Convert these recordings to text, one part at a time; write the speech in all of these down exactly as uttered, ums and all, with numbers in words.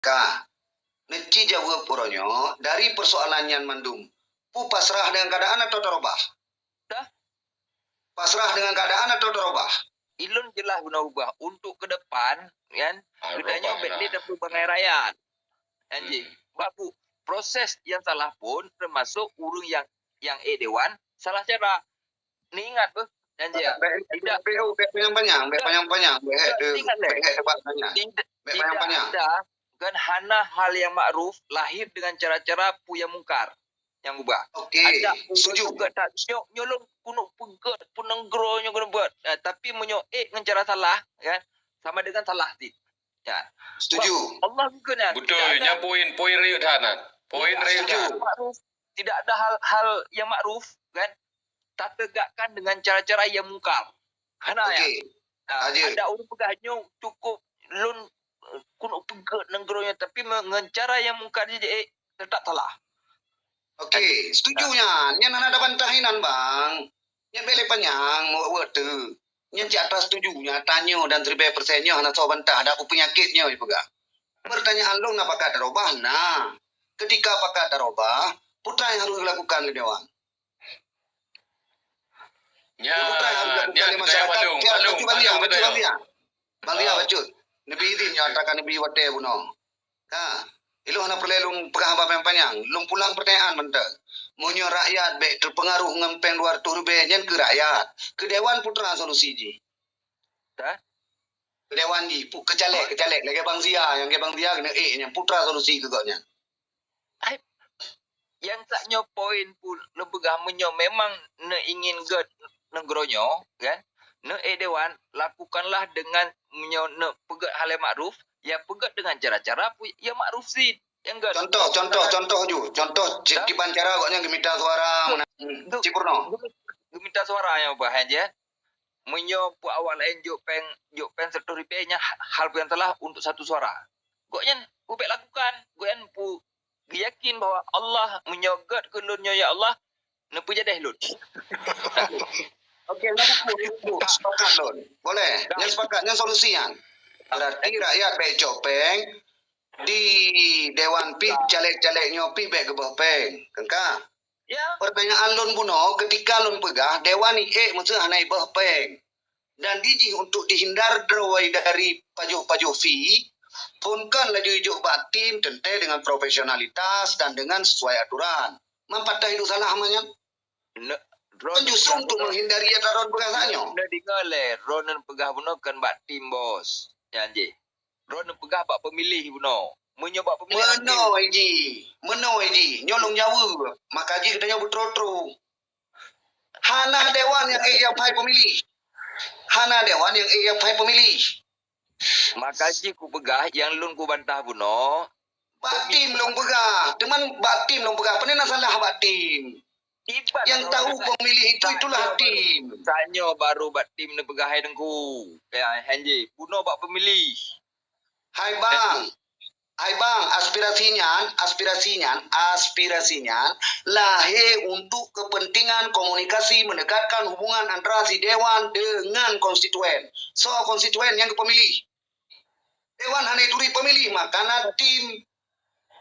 Ka, neuci jaweueb uroe nyoe dari persoalan nyan mandum. Pu pasrah dengan keadaan atau tarubah? Dah. Pasrah dengan keadaan atau tarubah? Ilôn jeulaih guna ubah untuk ke depan, kan? Geutanyoe bèk lé tapeubangai rakyat. Kan jih. Sebab proses nyang salah pun termasuk ureueng nyang, nyang ék dewan salah cara. Neuingat beuh, kan jih. Bèk, bèk, bèk panyang-panyang, bèk panyang-panyang, bèk, bèk debat panyang. Bèk panyang-panyang. Tidak ada dan hana hal nyang makruf lahir dengan cara-cara peue nyang mungkar nyang ubah. Okey, setuju. Ada ureueng peugah that, "Nyoe, nyoe lôn keuneuk peugöt, peue nanggroe nyoe keuneuk buet." Ah, tapi meunyoe ék ngon cara salah, kan, sama dengan salah cit. Ya. Setuju. Sebab Allah geukheun nyan, beutôi, nyan poin, poin rayeuk that nyan. Poin rayeuk that. Tidak ada hal-hal yang makruf, kan, tategakkan dengan cara-cara yang mungkar. Hana ya. Okey. Ah, ada ureueng peugah nyoe cukup lôn, eh, keuneuk peugöt nanggroe nyoe, tapi me-, ngon cara yang mungkar jih, eh, tetap salah. Okey, setuju nyan. Nyan hana ada bantah inan, Bang. Nyan bèk lé panyang, meu-, weutu. Nyan cit atra setuju, nyan atra nyoe dan siribèe persen nyoe hana soe bantah, ada peunyakét nyoe jipeugah. Pertanyaan lôn, na pakat tarubah? Na. Ketika pakat tarubah, peue nyang harôh geulakukan lé dewan? Nyan, nyan, Bang Lia, Bang Lia, bacut, Bang Lia, bacut. Neubi idhin nyoe, atra ka neubi watèe bunoe. Ka, ilôn hana peureulèe lôn peugah haba panyang-panyang. Lôn pulang peurtanyaan mantong. Meunyoe rakyat bèk teupeungaruh ngon pèng dua reutôh ribèe, nyan keu rakyat. Keu dewan peue solusi jih? Keu dewan jih, pu-, keu caleg, keu caleg. Lagèe Bang Zia, nyang lagèe Bang Zia keuneuk ék nyan, peue solusi keu gobnyan? Ai, nyang sak nyoe poin pun lôn peugah, meunyoe memang neuingin göt nanggroe nyoe, kan? Neuék dewan, lakukanlah dengan meunyoe neupeugöt hal nyang makruf, ya peugöt dengan cara-cara pu-, nyang makruf cit. Nyang göt. Contoh, contoh, contoh ju. Contoh, kiban cara gobnyan geumita suara meunan. Cipurno. Geumita suara nyang ubah, kan jih. Meunyoe peue awak laén jok pèng, jok pèng seratus ribèe nyan ha-, hal peue nyang salah untuk satu suara. Gobnyan peue bèk lakukan, gobnyan peue geuyakin bahwa Allah meunyoe göt keu lôn nyoe, ya Allah, neupeujadèh lôn. Okey, na buku, na buku. Sepakat lôn. Boleh. Nyan sepakat, nyan solusi nyan. Berarti rakyat bèk cok pèng, di dewan pih, caleg-caleg nyoe pih bèk geuböh pèng. Kan ka? Ya. Pertanyaan lôn bunoe, ketika lôn peugah, dewan ék meuseu hana iböh pèng. Dan dijih untuk dihindar droe dari pajoh-pajoh fee, phon kon laju ijok bak tim teuntèe dengan profesionalitas dan dengan sesuai aturan. Man patéh iduek salah ma nyan? Kan justru untuk menghindari atra droen peugah saat nyoe. Neudeungoe lé, droen peugah bunoe kon bak tim, Bos. Nyan jih. Droen peugah bak pemilih bunoe. Meunyoe bak pemilih, meunoe jih, meunoe jih. Nyoe lôn jaweueb. Maka jih geutanyoe beutro-tro. Hana dewan nyang ék nyang pai pemilih. Hana dewan nyang ék nyang pai pemilih. Maka jih kupeugah nyang lôn kubantah bunoe. Bak tim lôn peugah. Teuma bak tim lôn peugah. Pane na salah bak tim. Nyang tahu pemilih itu, itulah tim. Tanyoe baru bak tim neupeugah hai Teungku. Ya, han jih. Bunoe bak pemilih. Hai bang, hai bang, aspirasi nyan, aspirasi nyan, aspirasi nyan lahé untuk kepentingan komunikasi, mendekatkan hubungan antara si dewan dengan konstituen. Soe konstituen nyang geupemilih? Dewan hana turi pemilih, maka na tim.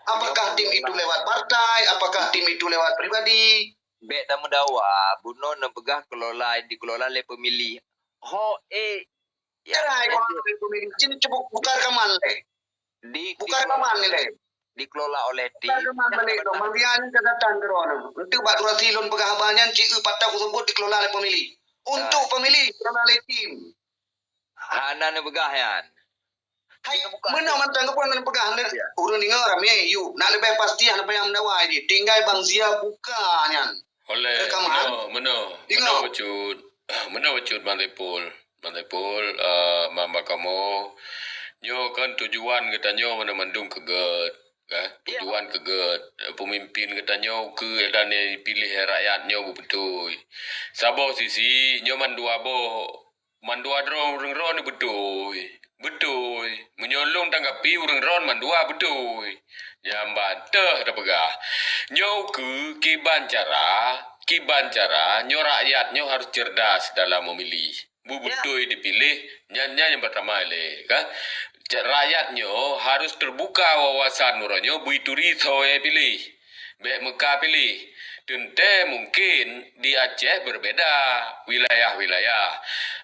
Apakah tim itu lewat partai, apakah tim itu lewat pribadi? Bèk tameudawa, bunoe neupeugah kelola, dikelola lé pemilih. Ho, eh, ya, kelola lé pemilih. Cit buka rekaman lé. Buka rekaman lé. Dikelola oleh tim. Buka rekaman balik tu. Manggian catatan keudroe. Untuk bak durasi lôn peugah haba nyan, cit eu patah kuseubut dikelola lé pemilih. Untuk pemilih, kelola lé tim. Hana neupeugah nyan. Hai, meunan mantong geupeue hana neupeugah, ureueng deungoe ramé, yuk, nak leubeh pasti hana payah meudawa jih. Tinggai Bang Zia buka nyan. Oleh, rekaman. Meunoe, meunoe, meunoe bacut. Meunoe bacut Bang Saipul. Bang Saipul, eh, Bang Bakamo. Nyoe kan tujuan geutanyoe banmandum keu gèt. Kan? Ya. Tujuan keu gèt, eh, pemimpin geutanyoe keu dan piléh rakyat nyoe beubeutôi. Saboh sisi, nyoe mandua boh, mandua droe ureueng droe ni beutôi. Beutôi. Meunyoe lôn tanggapi ureueng droe mandua beutôi. Nyang ban teuh tapeugah. Nyoe keu kiban cara, kiban cara, nyoe rakyat nyoe harus cerdas dalam memilih. Beubeutôi dipiléh, nyan, nyan nyang pertama lé, kan? Cak rakyat nyoe harus teubuka wawasan uroe nyoe bui turi soe piléh. Bék meuka piléh. Teuntée mungken di Aceh berbeda wilayah-wilayah.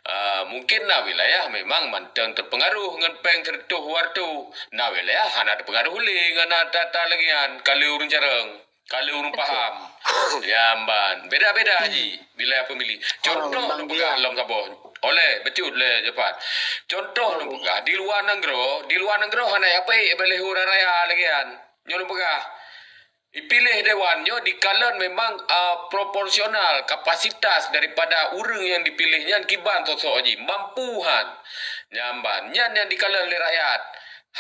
Ah, mungken na wilayah memang mantong teupeungaruh ngon péng sireutoh dua reutôh. Na wilayah hana teupeungaruh lé ngon ata-ata lagée nyan, ka lheueh ureuëng carông. Ka lheueh ureuëng paham. Nyan ban. Beda-beda ji wilayah pemilih. Contoh neupeugah lom saboh. Oleh, becut lé Jafar. Contoh neupeugah, di luwa nanggroe, di luwa nanggroe hana yapeuék bak lheueh uroe raya lagée nyan. Nyoe neupeugah, ipiléh dewan nyoe dikalon memang, ah, proporsional kapasitas daripada ureuëng nyang dipiléh nyan kiban sosok jih, mampu han. Nyan ban, nyan nyang dikalon lé rakyat.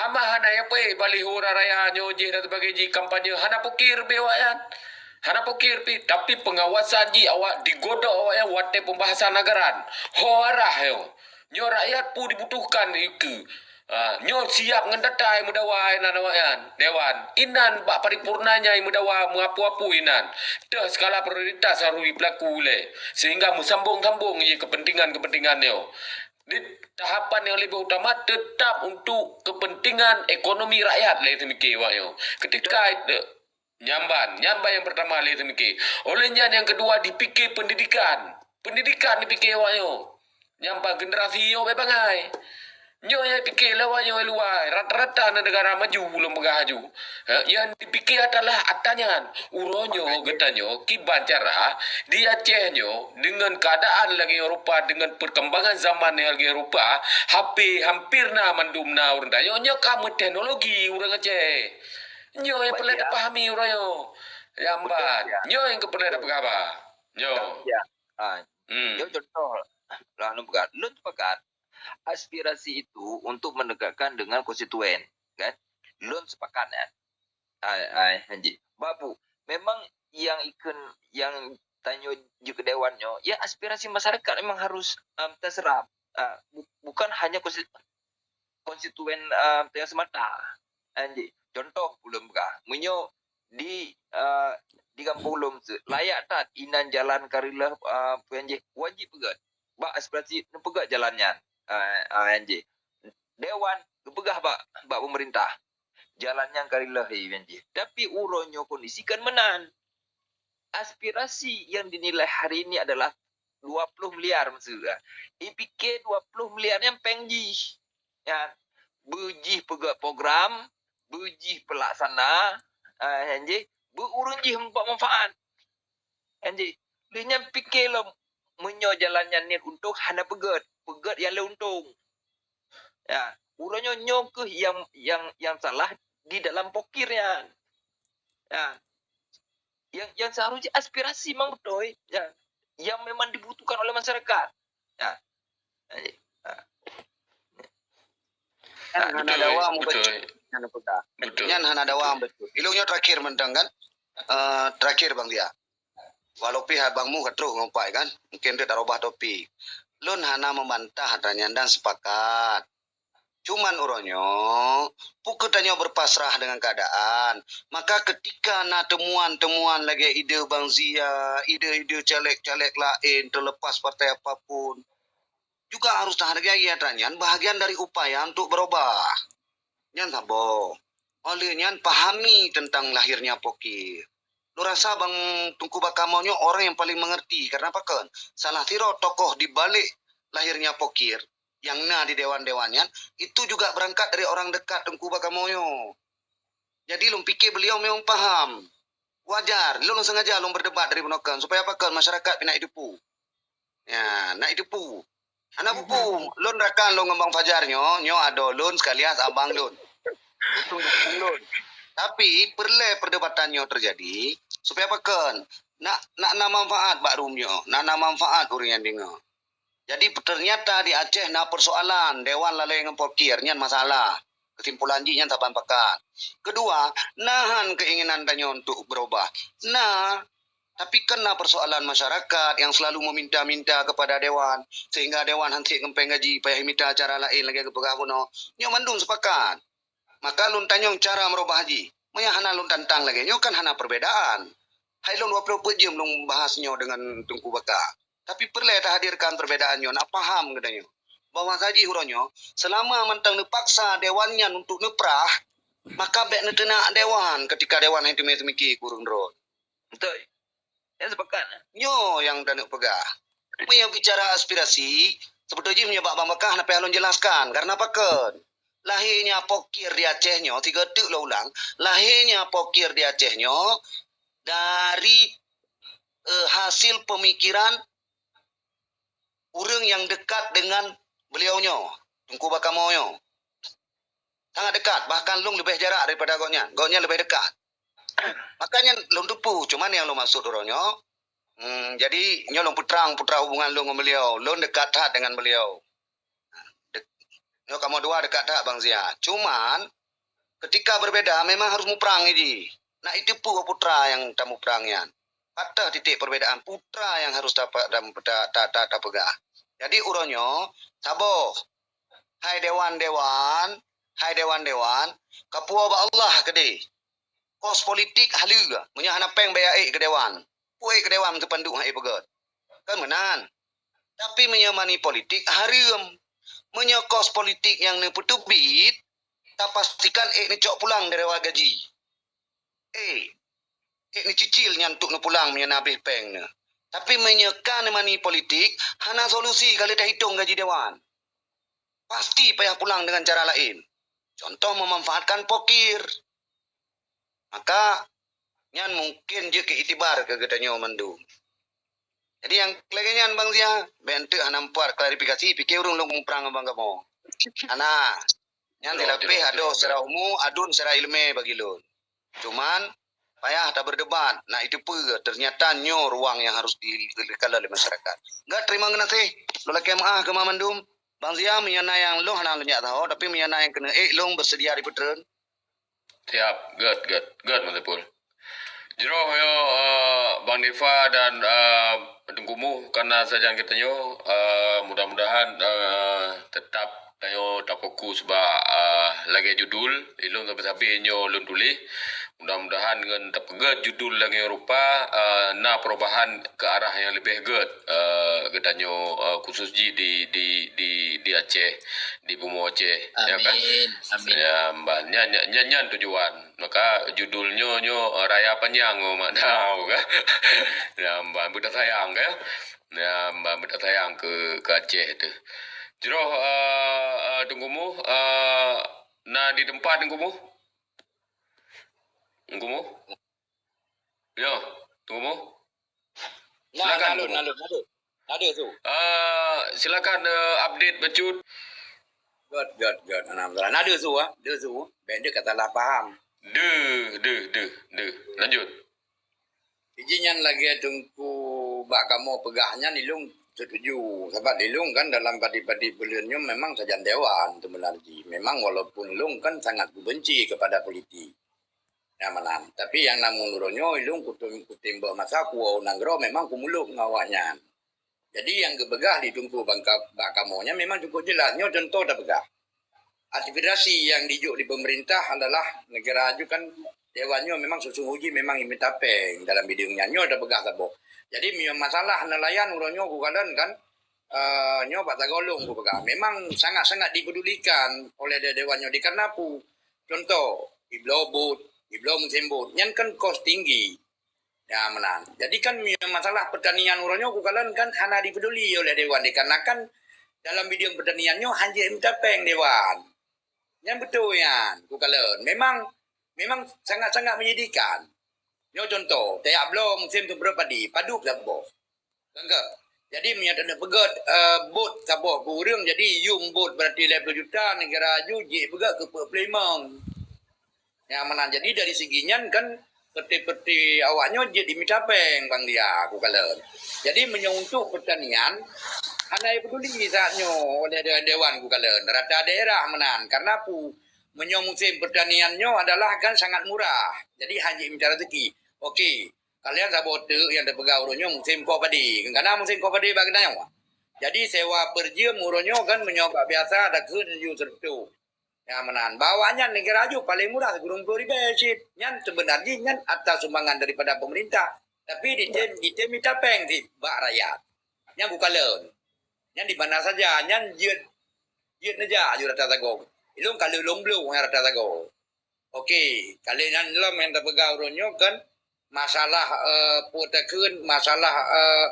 Hama hana yapeuék bak lheueh uroe raya nyoe jih dan sebagainya jih kampanye, hana pokir pih awaknyan. Hana pokir pih, tapi pengawasan jih awak digodok awaknyan watée pembahasan anggaran. Ho arah nyoe. Nyoe rakyat peue dibutuhkan ikeue. Ah, nyoe siap ngon data nyang meudawa inan awaknyan, dewan. Inan bak paripurna nyang meudawa meuapu-apu inan. Teuh skala prioritas harôh jipeulaku lé, sehingga meusambong-sambong jih kepentingan-kepentingan nyoe. Di tahapan nyang leubeh utama teutap untuk kepentingan ekonomi rakyat lé teumike awaknyoe. Ketika Nyan ban, nyan ban nyang peurtama lé teumike. Oleh nyan nyang keudua dipike pendidikan. Pendidikan dipike awaknyoe. Nyan ban generasi nyoe bék bangai. Nyoe nyang pike lé awaknyoe luwa, rata-rata na negara maju ulôn peugah laju. Ha, nyang dipike adalah ata nyan. Uroe nyoe geutanyoe kiban cara di Aceh nyoe deungon keuadaan lagée Eropa, deungon peurkembangan zaman nyang lagée Eropa, hape hampir na mandum na ureuëng tanyoe nyoe ka meuteknologi ureuëng Aceh. Nyoe nyang peureulée tapahami uroe nyoe. Nyan ban. Nyoe nyang peureulée tapeugah haba. Nyoe. Hmm. Nyoe contoh lah lôn peugah. Lôn sepakat aspirasi itu untuk menegakkan dengan konstituen, kan? Lôn sepakat, kan? Ai, ai, hanji. Babu, memang yang ikon, yang tanyoe jeuet keu dewan nyoe, ya aspirasi masyarakat memang harus, um, terserap. Uh, bu-, bukan hanya konstitu-, konstituen, ah, teuh semata. Anji, contoh ulôn peugah, meunyoe di, ah, di gampông lôn seuet, layak that inan jalan ka reuloh, ah, peue anji, wajib peugét. Bak aspirasi neupeugét jalan nyan. Ah, ah, anji. Dewan geupeugah bak, bak pemerintah, jalan nyan ka reuloh, eh, anji. Tapi uroe nyoe kondisi kan meunan. Aspirasi yang dinilai hari ini adalah dua puluh miliar maksud, ah. Ipike dua puluh miliar nyan péng jih. Nyan, beujih peugét program, beujih peulaksana, ah, nyan jih, beu ureuëng jih meupat manfaat. Nyan jih, lheueh nyan pike lom, meunyoe jalan nyan niet untông, hana peugét, peugét nyang le untông. Ya, uroe nyoe, nyoe keuh yang, yang, yang salah di dalam pokir nyan. Ya. Yang, yang seharusnya aspirasi memang beutôi, ya, yang memang dibutuhkan oleh masyarakat. Ya. Eh, ha. Nyan hana dawa beutôi. Nyan hana dawa beutôi. Ilong nyoe terakhir mantong kan. Eh, terakhir Bang Zia. Walau pih Abang Mu ka trok ngon pai kan, mungkin dia tak robah topik. Lôn hana membantah dan nyan dan sepakat. Cuman uroe nyoe, peu kheueh tanyoe berpasrah dengan keadaan. Maka ketika na temuan-temuan lagée ide Bang Zia, ide-ide caleg-caleg laén terlepas partai apapun, juga harus tahargai ata nyan bahagian dari upaya untuk berubah. Nyan saboh. Oleh nyan pahami tentang lahirnya pokir. Lôn rasa Bang Teungku Bakamoe nyoe orang yang paling mengerti. Karena apa kan? Salah sidroe tokoh di balik lahirnya pokir yang na di dewan-dewan nyan, itu juga berangkat dari orang dekat Teungku Bakamoe nyoe. Jadi lôn pike beliau memang paham. Wajar, lôn sengaja lôn berdebat dari bunoe kan, supaya apa kan masyarakat pih na iteupeu. Ya, na iteupeu. Hana peue-peue, lôn rakan lôn ngon Bang Fajar nyoe, nyoe adoe lôn sekalian abang lôn. Tapi peureulée perdebatan nyoe terjadi, supaya apa kan? Nak, nak na manfaat bak rumoh nyoe, nak na manfaat ureuëng nyang deungoe. Jadi, ternyata di Aceh na persoalan dewan lalée ngon pokir, nyan masalah. Kesimpulan jih nyan saban pakat. Kedua, na han keinginan tanyoe untuk berubah. Na, tapi kan na persoalan masyarakat yang selalu meminta-minta kepada dewan, sehingga dewan han sép ngon péng gaji, payah mita cara laén lagée geupeugah bunoe. Nyoe mandum sepakat. Maka lôn tanyong cara meurubah jih. Meunyo hana lôn tantang lagée nyoe kan hana perbedaan. Hai lôn dua ploh peuet jeuem lôn bahas nyoe deungon Teungku Baka. Tapi peureulée tahadirkan perbedaan nyoe, nak paham geutanyoe. bahwa saji uroe nyoe, selama mantong neupaksa dewan nyan untuk neuprah, maka bék neuteunak dewan ketika dewan hai teumé seumiki kureueng droe. Beutôi. Nyoe nyang taneuk peugah. Meunyoe bicara aspirasi, seubeutôi jih meunyoe bak Bang Bakah na payah lôn jelaskan. Karena pakon? Lahé nyan pokir di Aceh nyoe, sigoe teuk lôn ulang, lahé nyan pokir di Aceh nyoe dari, eh, hasil pemikiran ureuëng nyang dekat dengan beliau nyoe, Teungku Bakamoe nyoe. Sangat dekat, bahkan lôn leubeh jarak daripada gobnyan. Gobnyan leubeh dekat. Makanya lôn teupeu, cuman nyang lôn maksud uroe nyoe, hmm, jadi nyoe lôn peutrang putra hubungan lôn ngon beliau. Lôn dekat that dengan beliau. Dek-, nyoe kamoe dua dekat that Bang Zia. Cuman, ketika berbeda memang harus muprang jih. Nak iteupeu putra nyang tamuprang nyan. Pat titik perbedaan putra nyang harus tapa-, tam-, ta-, ta-, ta-, tapeugah. Jadi uroe nyoe, saboh, hai dewan-dewan, hai dewan-dewan, kapuwoe bak Allah keudeh. Kos politik haleue, meunyoe hana péng baya ék keu dewan. Peue ék keu dewan teupanduek hai peugét. Kan meunan. Tapi meunyoe money politik hareuem. Meunyoe kos politik nyang neupeuteubiet, tapastikan ék neucok pulang dari awai gaji. Ék, ék neucicil nyan untuk neupulang meunyoe na habéh péng nyoe. Tapi meunyoe ka neu money politik, hana solusi ka lheueh tahitong gaji dewan. Pasti payah pulang dengan cara laén. Contoh, memanfaatkan pokir. Maka, nyan mungkin jeuet keu iktibar keu geutanyoe mandum. Jadi, nyang lagée nyan, Bang Zia, bék teuk hana mupat klarifikasi, pike ureuëng lôn muprang ngon Bang Kamoe. Hana. Nyan dilapeh adoh secara umu, adun secara ileumé bagi lôn. Cuman, payah taberdebat, nak iteupeu, ternyata nyoe ruang nyang harus di-, dikalon lé masyarakat. Gét, terima geunaséh. Lôn lakée meuáh keu mandum. Bang Zia, meunyoe na nyang lôn hana lôn jak sahoe, tapi meunyoe na nyang keuneuk ék, lôn beuseudia dipeutreun. Siap, gét, gét, gét, Mas Saiful. Jroh nyoe, eh, Bang Deva dan, eh, Teungku Muh, karena sajan geutanyoe, eh, mudah-mudahan, eh, tetap tanyoe tafokus bak, eh, lagée judul, ilôn sabe-sabe nyoe lôn tuléh. Mudah-mudahan ngon tapeugét judul lagée rupa, eh, na perubahan ke arah nyang leubeh gét, eh, geutanyoe, eh, khusus jih di, di, di, di Aceh, di bumoe Aceh, ya kan? Amin, amin. Ya, mban. Nyan, nyan, nyan, nyan tujuan. Maka judul nyoe, nyoe, eh, Raya Panyang, oh, makna, oh, kan? Ya, mban, beuta sayang, kan? Ya, mban, beuta sayang ke, ke Aceh tu. Jroh, eh, eh, Teungku Muh, eh, na di tempat Teungku Muh? Teungku Muh? Ya, Teungku Muh? Nah, silakan, nalun, Teungku Muh. Nalun, nalun. Nalun su. Ah, silakan, eh, update bacut. Gét, gét, gét. Alhamdulillah. Nalun su, ah. Nalun su. Bék deuh ka salah paham. Deuh, deuh, deuh, deuh. Lanjut. Iji nyan lagée Teungku Bakamoe peugah nyan, ilôn setuju. Sabab ilôn kan dalam padé-padé buleuen nyoe memang sajan dewan seubeuna jih. Memang walaupun ilôn kan sangat kubenci kepada politik. Nyang meunan. Tapi nyang na meunurot nyoe, ilôn kutem-, kutimbang masa kuwoe u nanggroe memang kumulok ngon awaknyan. Jadi nyang geupeugah di Teungku Bangka-, Bakamoe nyan memang cukup jelas. Nyoe contoh tapeugah. Aspirasi nyang dijok di pemerintah adalah negara aju kan dewan nyoe memang sesungguh jih memang imita péng dalam bidang nyan. Nyoe tapeugah saboh. Jadi meunyoe masalah nelayan uroe nyoe kukalon kan, eh, nyoe bak sagoe lôn kupeugah. Memang sangat-sangat dipedulikan oleh de-, dewan nyoe dikareuna peue? Contoh, ibloe bot, ibloe musém bot, nyan kan kos tinggi. Ya, meunan. Jadi kan mi-, masalah pertanian uroe nyoe kukalon kan hana dipeduli oleh dewan dikarenakan dalam bidang pertanian nyoe hanjeuet mita péng dewan. Nyan beutôi nyan kukalon. Memang, memang sangat-sangat menyedihkan. Nyoe contoh, tajak bloe musém seumeurot padi, padub saboh. Kan ka? Jadi meunyoe taneuk peugét, eh, bot saboh keu ureueng, jadi yum bot berarti lhèe ploh juta, negara aju jeuet peugét keu peuet ploh limong. Nyang meunan jadi dari segi nyan kan peuti-peuti awak nyoe jeuet jimita péng bang dia kukalon. Jadi meunyoe untuk pertanian, hana jipeduli saat nyoe oleh de-, dewan kukalon. Rata daerah meunan. Karena peue? Meunyoe musim pertanian nyoe adalah kan sangat murah. Jadi hana jimita rezeki. Okey, kalian saboh teuk nyang tapeugah uroe nyoe musim koh padi. Kan kana musim koh padi bak geutanyoe. Jadi sewa per jeuem uroe nyoe kan meunyoe bak biasa takheun tujoh reutôh. Nyang meunan. Bak awaknyan negara aju paleng murah sikureueng ploh ribèe cit. Nyan seubeuna jih nyan atas sumbangan daripada pemerintah. Tapi ditem, ditem mita péng cit bak rakyat. Nyan kukalon. Nyan di mana saja. Nyan jeuet jeuet neujak aju rata sagoe. Ilong ka lheueh lôn bloe nyang rata sagoe. Oke, kali nyan lom nyang tapeugah uroe nyoe kan masalah, eh, peue takheun, masalah, eh,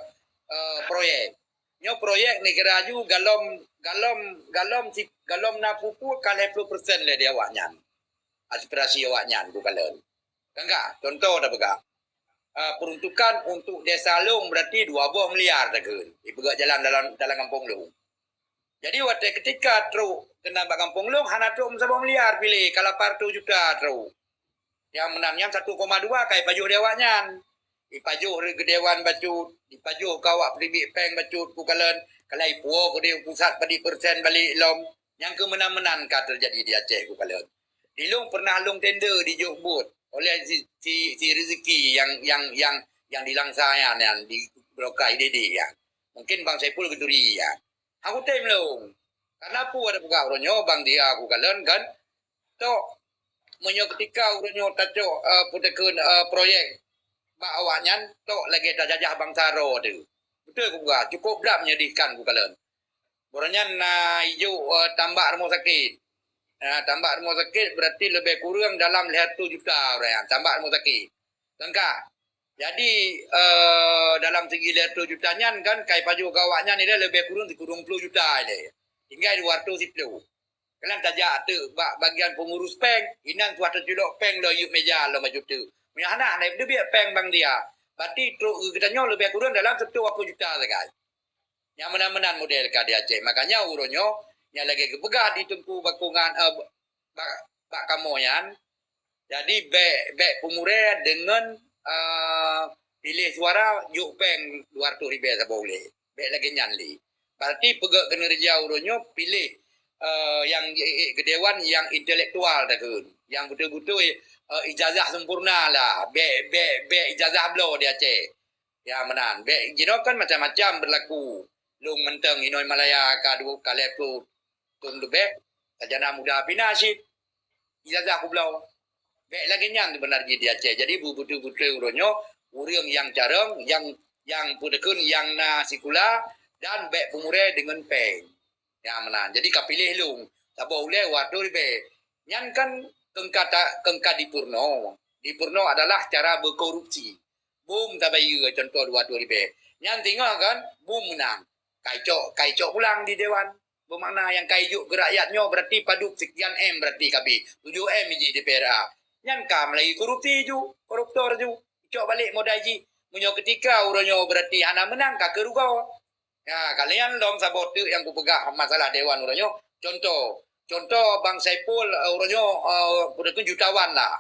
eh, proyek. Nyoe proyek neugara ju galom, galom, galom si, galom na peue-peue ka lhèe ploh persen lé di awaknyan. Aspirasi awaknyan ku kalon. Kan ka? Contoh tapeugah. Ah, peruntukan untuk desa lôn berarti dua boh miliar takheun. Ipeugah jalan dalam, dalam gampông lôn. Jadi watèe ketika trok keunan bak gampông lôn hana trok meusaboh miliar piléh, ka lapan ratus juta trok. Nyang meunan nyan satu koma dua ka ipajoh di awaknyan. Ipajoh di Dewan bacut, ipajoh keu awak peuteubiet péng bacut ku kalon, ka lheueh ipuwoe keu di pusat padit persen balek lom. Nyang keu meunan-meunan ka teujadi di Aceh ku kalon. Di lôn pernah lôn tender di Jok Buet oleh si, si, si Rezeki yang, yang, yang, yang di Langsa nyan, yang di Blokai Dede nyan. Mungkin Bang Saiful geuturi nyan. Aku tem lôn. Karena peue ada peugah uroe nyoe Bang Dia ku kalon kan. Tok, meunyoe ketika uroe nyoe tacok, eh, peue takheun, eh, proyek bak awaknyan, tok lagèe tajajah bansa droe teuh. Beutôi ku peugah, cukup brat menyedihkan ku kalon. Uroe nyan na ijok, eh, tambak rumoh sakét. Nah, tambak rumoh sakét berarti lebih kurang dalam lhèe ratus juta uroe nyan, tambak rumoh sakét. Kan ka? Jadi, eh, dalam segi lhèe ratus juta nyan kan, ka ipajoh keu awaknyan ilèe lebih kurang sikureueng ploh juta ilèe. Tinggai dua ratus siploh. Keunan tajak teuk bak bagian pengurus péng, inan tuah teuculok péng lom yub meja lom bacut teuk. Meunyoe hana, hana ipeuteubiet péng Bang Dia. Berarti trok keu geutanyoe lebih kurang dalam seratus dua puluh juta sagai. Nyang meunan-meunan model ka di Aceh. Makanya uroe nyoe, nyang lagèe geupeugah di Teungku Bakongan, eh, bak, bak kamoe nyan, jadi bèk, bèk peumurèe deungon, eh, piléh suara jok péng dua ratus ribèe saboh ulèe. Bèk lagèe nyan lé. Berarti peugöt keuneureuja uroe nyoe piléh, eh, nyang jiék keu dewan nyang intelektual takheun. Nyang beutôi-beutôi, eh, ijazah sempurna lah. Bèk, bèk, bèk ijazah bloe di Aceh. Ya, meunan. Bèk jinoe kan macam-macam berlaku. Lôn mantong inoe Malaya ka dua, ka lhèe ploh thôn leubeh, sarjana muda pina cit ijazah kubloe. Bèk lagèe nyan seubeuna jih di Aceh. Jadi, beubeutôi-beutôi uroe nyoe, ureueng nyang carông, nyang, nyang peue takheun, nyang na sikula, dan bèk peumurèe deungon péng. Nyang meunan. Jadi, ka piléh lôn. Saboh ulèe dua ratus ribèe. Nyan kan keu ka ta-, keu ka dipeurunoe. Dipeurunoe adalah cara beukorupsi. Bom tabayeue contoh dua ratus ribèe. Nyan singoh kan, bom meunang. Ka icok, ka icok pulang di dewan. Beumakna nyang ka ijok keu rakyat nyoe berarti padub sekian M berarti ka abéh. Tujoh M ijih di P R A. Nyan ka meulai korupsi ju, koruptor ju. Icok balek modai jih. Meunyoe keutika uroe nyoe berarti hana meunang ka keurugoe. Ya, kalian lom saboh teuk nyang kupeugah masalah dewan uroe nyoe. Contoh, contoh Bang Saiful, eh, uroe nyoe, eh, peue takheun jutawan lah.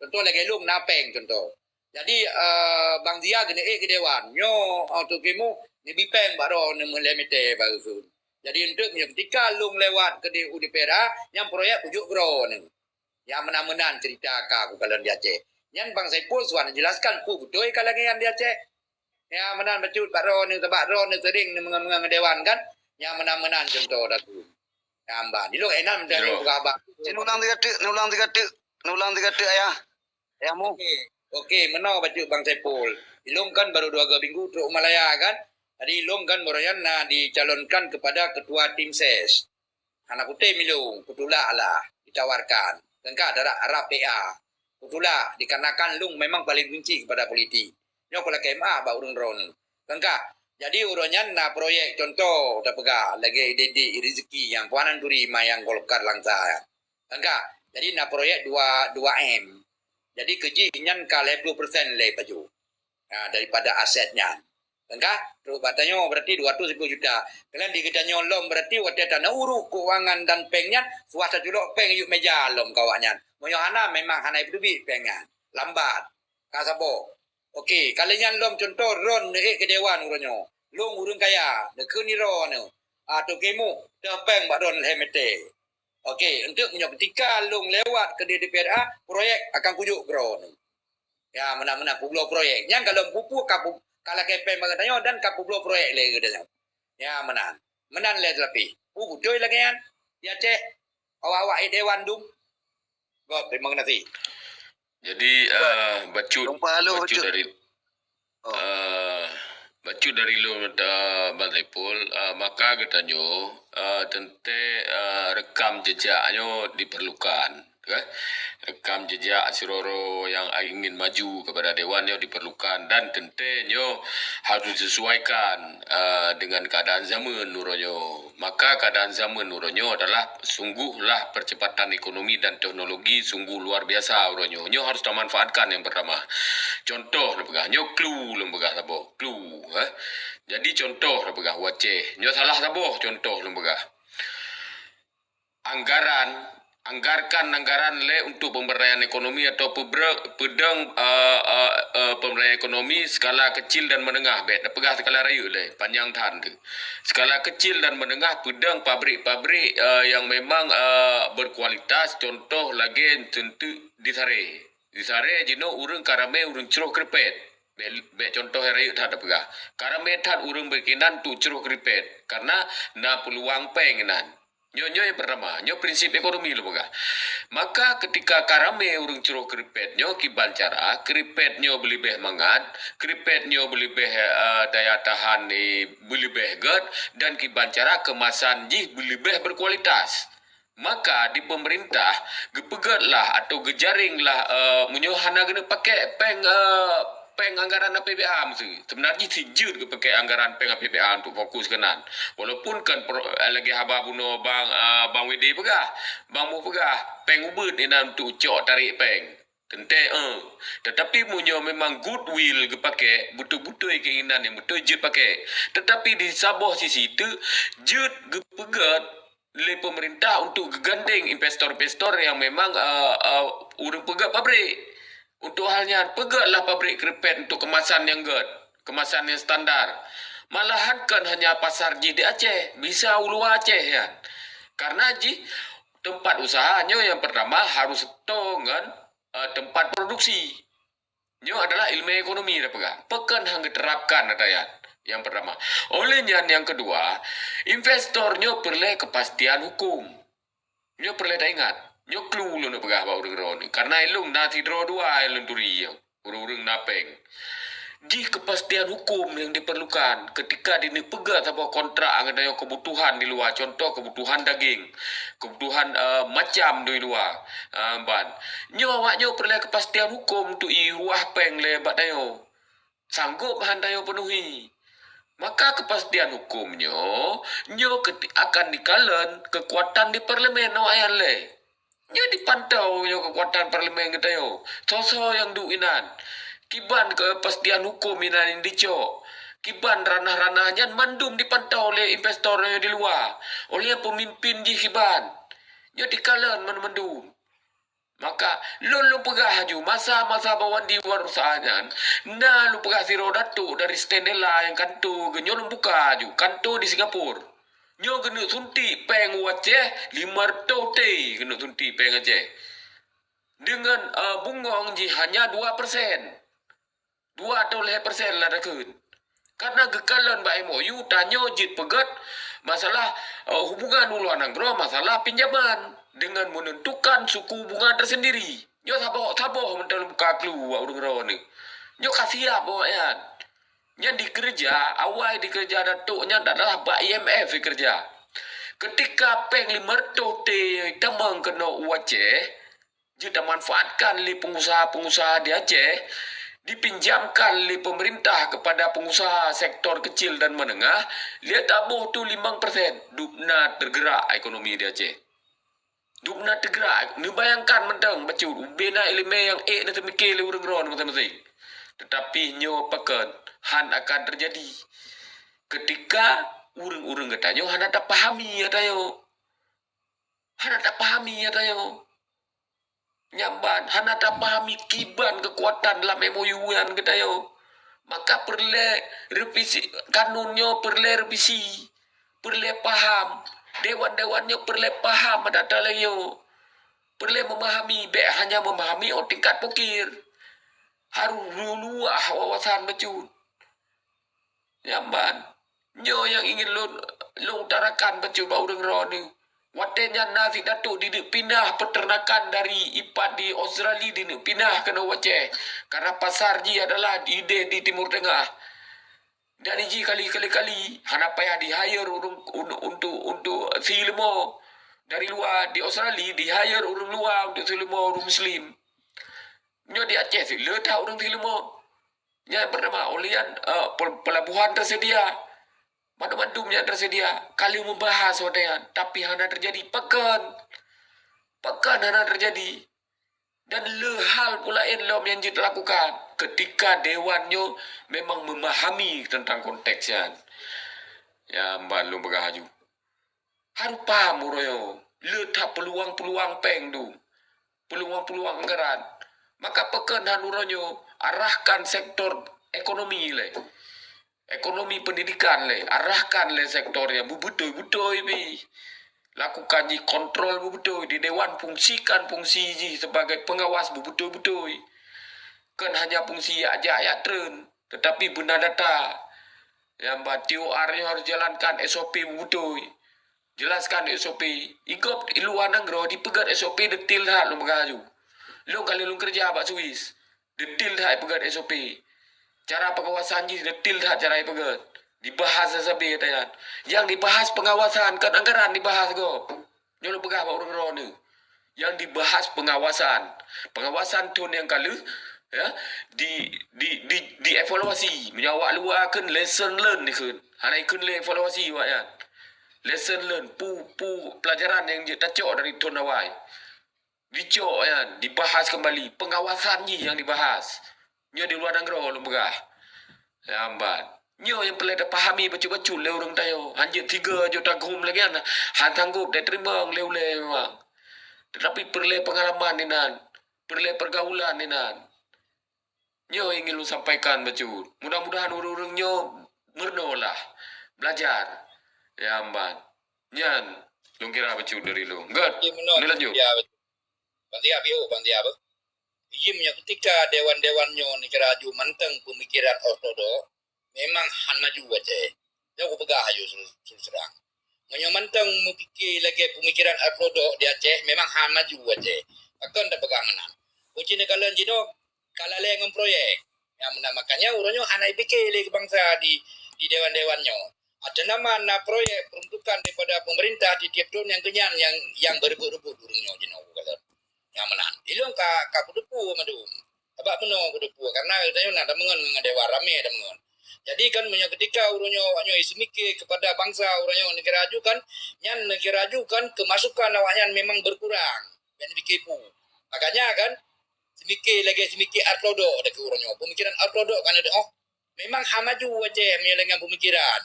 Contoh lagèe lôn na péng contoh. Jadi, eh, Bang Zia geuneuk ék keu dewan. Nyoe, eh, Teungku Muh, neubi péng bak droeneuh meulhèe mètè baru kheun. Jadi, enteuk meunyoe keutika lôn lewat keu di, u D P R A, nyang proyek kujok keu droeneuh. Ya, meunan-meunan cerita ka kukalon di Aceh. Nyan Bang Saiful suah neujelaskan peue beutôi ka lagèe nyan di Aceh. Ya, meunan bacut bak droeneuh, sabak droeneuh sering neumeungang-meungang dewan kan. Ya, meunan-meunan contoh takheun. Ya, meunan. Di lôn énan meunan lôn peugah bak. Cit ulang tiga teuk, neulang tiga teuk, neulang tiga teuk, Ayah. Ayah Muh. Oke, oke, meunoe bacut Bang Saiful. Ilôn kan baru dua go minggu trok u Malaya kan. Jadi ilôn kan baroe nyan na dicalonkan kepada ketua tim ses. Hana kutem ilôn, kutulak lah, ditawarkan. Teuka darat Arab P A. Kutulak, dikarenakan lôn memang paling benci kepada politik. Nyoe kulakèe meu'ah bak ureueng droeneuh. Teuka. Jadi uroe nyan na proyek contoh tapeugah lagèe Dede Rezeki nyang puanan turi ma nyang Golkar Langsa. Teuka. Jadi na proyek dua, dua M. Jadi keu jih nyan ka lhèe ploh persen lé pajoh. Ha, daripada aset nyan. Teuka, trok bak tanyoe berarti dua ratus lima puluh juta. Kalian di geutanyoe lom berarti watèe taneuk urus keuangan dan péng nyan, suah taculok péng yub meja lom keu awaknyan. Meunyoe hana, memang hana ipeuteubiet péng nyan. Lambat. Ka saboh. Oke, kali nyan lom contoh droeneuh ék keu dewan uroe nyoe. Lôn ureueng kaya, neukheun droeneuh. Ah, Teungku Muh, teuh péng bak droeneuh lhèe mètè. Oke, enteuk meunyoe keutika lôn lewat keu di D P R A, proyek akan kujok keu droeneuh. Ya, meunan-meunan peubloe proyek. Nyan ka lom peue-peue ka pu-, ka lakèe péng bak geutanyoe dan ka peubloe proyek lé geutanyoe. Ya, meunan. Meunan lé teulapih. Peue beutôi lagèe nyan? Ya, Ceh. Awak-awak ék dewan dum. Gop, terima kasih. Jadi, eh, bacut, Tumpah halus, bacut bacut. Dari, Oh. eh, Bacut dari lôn, eh, Bang Saiful, eh, maka geutanyoe, eh, teuntèe, eh, rekam jejak nyoe diperlukan, kan? Rekam jejak sidroe-droe nyang ingin maju kepada dewan nyoe diperlukan dan teuntèe nyoe harus disesuaikan, eh, dengan keadaan zaman uroe nyoe. Maka keadaan zaman uroe nyoe adalah sungguhlah percepatan ekonomi dan teknologi sungguh luar biasa uroe nyoe. Nyoe harus tamanfaatkan nyang pertama. Contoh lôn peugah, nyoe clue lôn peugah saboh, clue, eh. Jadi contoh lôn peugah u Aceh. Nyoe salah saboh contoh lôn peugah. Anggaran, anggarkan anggaran lé untuk pemberdayaan ekonomi atau peubra-, peudong, eh, eh, eh, pemberdayaan ekonomi skala kecil dan menengah. Bèk tapeugah skala rayeuk lé, panjang that teuh. Skala kecil dan menengah, peudong pabrik-pabrik, eh, yang memang, eh, berkualitas, contoh lagèe teunteuk di Saré. Di Saré jinoe ureueng ka ramè ureueng croh keuripet. Bèk, bèk contoh nyang rayeuk that tapeugah. Ka ramè that ureueng bak inan untuk croh keuripet, karena na peuluang péng inan. Nyoe, nyoe nyang pertama, nyoe prinsip ekonomi lôn peugah. Maka ketika ka ramè ureueng croh keuripet nyoe, kiban cara keuripet nyoe beuleubèh mangat, keuripet nyoe beuleubèh, eh, daya tahan, eh, beuleubèh gèt, dan kiban cara keumasan jih beuleubèh berkualitas. Maka di pemerintah geupeugèt lah atau geujaréng lah, eh, meunyoe hana geuneuk pakè péng, eh, péng anggaran A P B A miseue. Seubeuna jih si jeuet geupakè anggaran péng A P B A untuk fokus keunan. Walaupun kan pro-, eh, lagèe haba bunoe Bang, eh, Bang Wede peugah, Bang Muh peugah, péng ubeut inan untuk cok tarek péng. Teuntèe, eh. Tetapi meunyoe memang goodwill geupakè, beutôi-beutôi keinginan nyang beutôi jeuet pakè. Tetapi di saboh sisi teuk jeuet geupeugèt lé pemerintah untuk geugandeng investor-investor nyang memang, eh, eh, ureueng peugèt pabrik. Untuk hal nyan, peugètlah pabrik keuripet untuk keumasan nyang gèt, keumasan nyang standar. Malahan kon hanya pasar jih di Aceh, bisa u luwa Aceh nyan. Karena jih teumpat usaha nyoe nyang pertama harus toe ngon, eh, teumpat produksi. Nyoe adalah ileumèe ekonomi tapeugah. Pakon han geuterapkan ata nyan? Nyang pertama. Oleh nyan nyang keudua, investor nyoe peureulèe keupastian huköm. Nyoe peureulèe taingat. Nyoe clue lôn peugah bak ureueng droeneuh. Karena ilôn na sidroe dua nyang lôn turi nyoe. Ureueng-ureueng na péng. Jih keupastian huköm nyang diperlukan keutika dineuk peugèt saboh kontrak ngon tanyoe keubutuhan di luwa, contoh keubutuhan dageng, keubutuhan, eh, macam di luwa, eh, ban. Nyoe awak nyoe peureulèe keupastian huköm untuk iruwah péng lé bak tanyoe. Sanggôp han tanyoe peunuhi. Maka keupastian huköm nyoe, nyoe keuti-, akan dikalon keukuatan di parlemen awak nyan lé. Nyoe dipantau nyoe keukuatan parlemen geutanyoe. Soe-soe nyang duek inan. Kiban keupastian huköm inan nyang dicok. Kiban ranah-ranah nyan mandum dipantau lé investor nyang di luwa. Oleh peumimpin jih kiban. Nyoe dikalon mandum-mandum. Maka, lôn, lôn peugah laju, masa-masa Bawandi Warusa nyan, na lôn peugah sidroe datuk dari Stanella nyang kanto geuh nyoe lôn buka laju, kanto di Singapura. Nyoe geuneuk suntik péng u Aceh, lima reutôh T geuneuk suntik péng Aceh. Deungon, eh, bungong jih hanya dua persen. Dua atau lhèe persen lah takheun. Karena geukalon bak M O U, tanyoe jeuet peugèt masalah, eh, hubungan u luwa nanggroe, masalah pinjaman dengan menentukan suku bunga tersendiri. Nyoe saboh-saboh mantong buka clue bak ureueng droeneuh. Nyoe ka siap awak nyan. Nyan dikeureuja, awai dikeureuja datuk nyan adalah bak I M F dikeureuja. Keutika péng lima reutôh T tamong keunoe u Aceh, jeuet tamanfaatkan lé pengusaha-pengusaha di Aceh, dipinjamkan lé pemerintah kepada pengusaha sektor kecil dan menengah, lheuh taboh tu limong persen, dubna teugerak ekonomi di Aceh. Dubna teugerak, neubayangkan mantong bacut, ubena ileumèe nyang ék na teumike lé ureueng droe maséng-maséng. Tetapi nyoe pakon han akan teujadi. Keutika ureueng-ureueng geutanyoe hana tapahami ata nyoe. Hana tapahami ata nyoe. Nyan ban, hana tapahami kiban keukuatan lam M O U nyan geutanyoe. Maka peureulèe revisi, kanun nyoe peureulèe revisi. Peureulèe paham. Dewan-dewan nyoe peureulèe paham ata-ata lagèe nyoe. Peureulèe memahami, bèk hanya memahami 'oh tingkat pokir. Harôh luwah wawasan bacut. Nyan ban. Nyoe nyang ingin lôn, lôn utarakan bacut bak ureueng droeneuh. Watèe nyan na si datuk dineuk pinah peuteurnakan dari ipat di Australia dineuk pinah keunoe u Aceh. Karena pasar jih adalah di, di, di Timur Tengah. Dan iji kali-kali-kali hana payah di-hire ureuëng un-, untuk, untuk si leumo dari luwa. Di Australia di-hire ureuëng luwa untuk si leumo ureuëng muslim. Nyoe di Aceh si le that ureuëng si leumo. Nyan bernama ulian, eh, pel-, pelabuhan tersedia. Mandum-mandum nyan tersedia. Kali membahas watée nyan, tapi hana terjadi. Pakon? Pakon hana terjadi? Dan le hal pula laén lom nyang jeuet lakukan ketika dewan nyoe memang memahami tentang konteks nyan. Ya, ban lôn peugah laju. Harus paham uroe nyoe, le that peluang-peluang péng tu. Peluang-peluang anggaran. Maka pakon han uroe nyoe arahkan sektor ekonomi lé. Ekonomi pendidikan lé, arahkan lé sektor nyang beubutôi-butôi pi. Lakukan jih kontrol beubutôi di dewan, fungsikan fungsi jih sebagai pengawas beubutôi-butôi. Kon hanya fungsi jak-jak jak treun, tetapi beuna data. Nyang ban T O R nyoe harus jalankan S O P beubutôi. Jelaskan S O P. Igop di luwa nanggroe dipeugét S O P detil that lôn peugah laju. Lôn kali lôn keureuja bak Swiss. Detil that ipeugét S O P. Cara pengawasan jih detil that cara ipeugét. Dibahas sabe-sabe nyan. Nyang dibahas pengawasan, kon anggaran dibahas gob. Nyoe lôn peugah bak ureuëng droeneuh. Nyang dibahas pengawasan. Pengawasan thon nyang ka lheueh, ya, di, di, di, dievaluasi. Meunyoe awak luwa kheun lesson learn dikheun. Hana ikheun lé evaluasi awak nyan. Lesson learn, peue, peue pelajaran nyang jeuet tacok dari thon awai. Dicok nyan, dibahas kembali. Pengawasan jih nyang dibahas. Nyoe di luwa nanggroe lôn peugah. Lambat. Nyoe nyang peureulée tapahami bacut-bacut lé ureuëng tanyoe. Hanjeuet tiga jok tagum lagée nyan, han sanggob teurimong lé ulée memang. Tetapi peureulée pengalaman inan, peureulée pergaulan inan. Nyoe ingin lôn sampaikan bacut. Mudah-mudahan ureuëng-ureuëng nyoe meureunoe lah, belajar. Ya, ban. Nyan lôn kira bacut dari lôn. Gét. Okey, meunoe. Ni lanjut. Ya, bacut. Bang Tia, piôh, Bang Tia, apa? Ijin meunyoe ketika dewan-dewan nyoe neukira laju mantong peumikiran ortodok, memang han maju Aceh. Nyoe kupeugah laju su-, su-, seurang. Meunyoe mantong meupike lagée peumikiran ortodok di Aceh, memang han maju Aceh. Pakon tapeugah meunan? Uji neukalon jinoe ka lalée ngon proyek. Nyang meunan makanya uroe nyoe hana ipike lé keu bansa di, di dewan-dewan nyoe. Ateueh nama na proyek peruntukan daripada pemerintah di tiep thon nyang keunyan nyang, nyang beureubot-reubot ureuëng nyoe jinoe kukalon. Nyang meunan. Ilong ka, ka kuteupue mandum. Sabab meunoe kuteupue, karena geutanyoe na tameungon ngon dewan ramé tameungon. Jadi kan meunyoe ketika uroe nyoe awak nyoe iseumiké kepada bansa uroe nyoe neukira laju kan, nyan neukira laju kan kemasukan awak nyan memang berkurang. Dan dipike pu. Makanya kan, seumiké lagée seumiké ortodok dak uroe nyoe. Pemikiran ortodok kan ada, oh, memang han maju Aceh meunyoe lagée nyan pemikiran.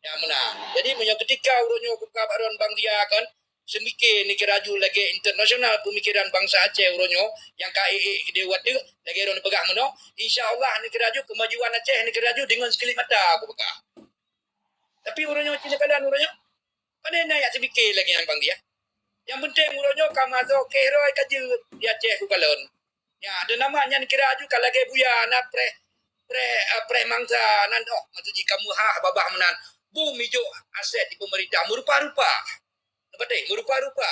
Nyang meunan. Jadi meunyoe ketika uroe nyoe kuka bak droen Bang Dia kan, seumiké neukira laju lagée internasional pemikiran bansa Aceh uroe nyoe nyang ka ék-ék dewat teuh lagée droen peugah meunoe, insya Allah neukira laju kemajuan Aceh neukira laju deungon sikeuliek mata kupeugah. Tapi uroe nyoe cit neukalon uroe nyoe. Pane na jak seumiké lagée nyan Bang Dia. Nyang penting uroe nyoe ka masoe keh roi ka jeuet di Aceh kukalon. Ya, ada nama nyan kira laju ka lagée buya na preh, preh, eh, preh mangsa nan, oh, maksud jih ka meuhah babah meunan. Bum ijok aset di pemerintah meurupa-rupa. Neupatéh, meurupa-rupa.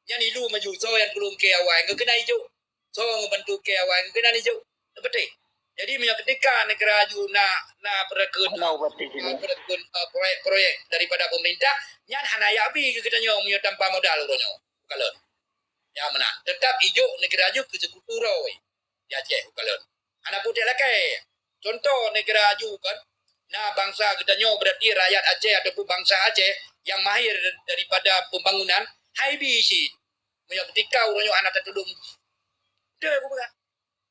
Nyan ilu maju, soe nyang tulông keu awai, ngon keunan ijok. Soe ngon bantu keu awai, ngon keunan ijok. Neupatéh. Jadi meunyoe ketika neukira laju na, na peurakeun, na peurakeun, eh, proyek-proyek daripada pemerintah, nyan hana jak bi keu geutanyoe meunyoe tanpa modal uroe nyoe. Kalon. Nyang meunan. Teutap ijok neukira laju keu seukutu roi di Aceh ukalon. Hana putéh lakée. Contoh neukira laju kan, na bansa geutanyoe berarti rakyat Aceh ataupun bansa Aceh nyang mahir daripada pembangunan, hai bi cit. Meunyoe ketika uroe nyoe hana tatulông. Deh kupeugah.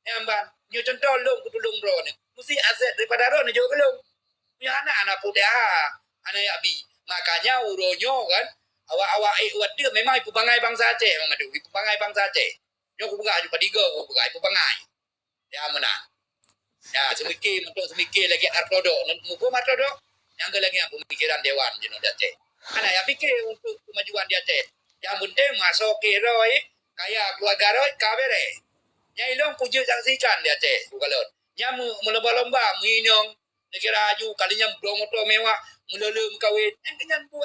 Nyang ban, nyoe contoh lôn kutulông droeneuh. Meusti aset daripada droeneuh jok keu lôn. Nyoe hana, hana putéh, hana jak bi. Makanya uroe nyoe kan, awak-awak ék watée memang ipeubangai bansa Aceh, memang adu, ipeubangai bansa Aceh. Nyoe kupeugah laju padum goe kupeugah, ipeubangai. Ya, meunan. Ya, seumiké, mantong seumiké lagée ortodok. Muphom ortodok? Nyang keu lagée pemikiran dewan jinoe di Aceh. Hana jak pike untuk kemajuan di Aceh. Nyang penting masoe keh roi, kaya keluarga roi, ka bereh. Nyang ilong kujeuet saksikan di Aceh, kukalon. Nyang meu-, meulomba-lomba, meuinong, neukira laju, kali nyan bloe moto mewah, meulolo meukawen. Nyang keu nyan buet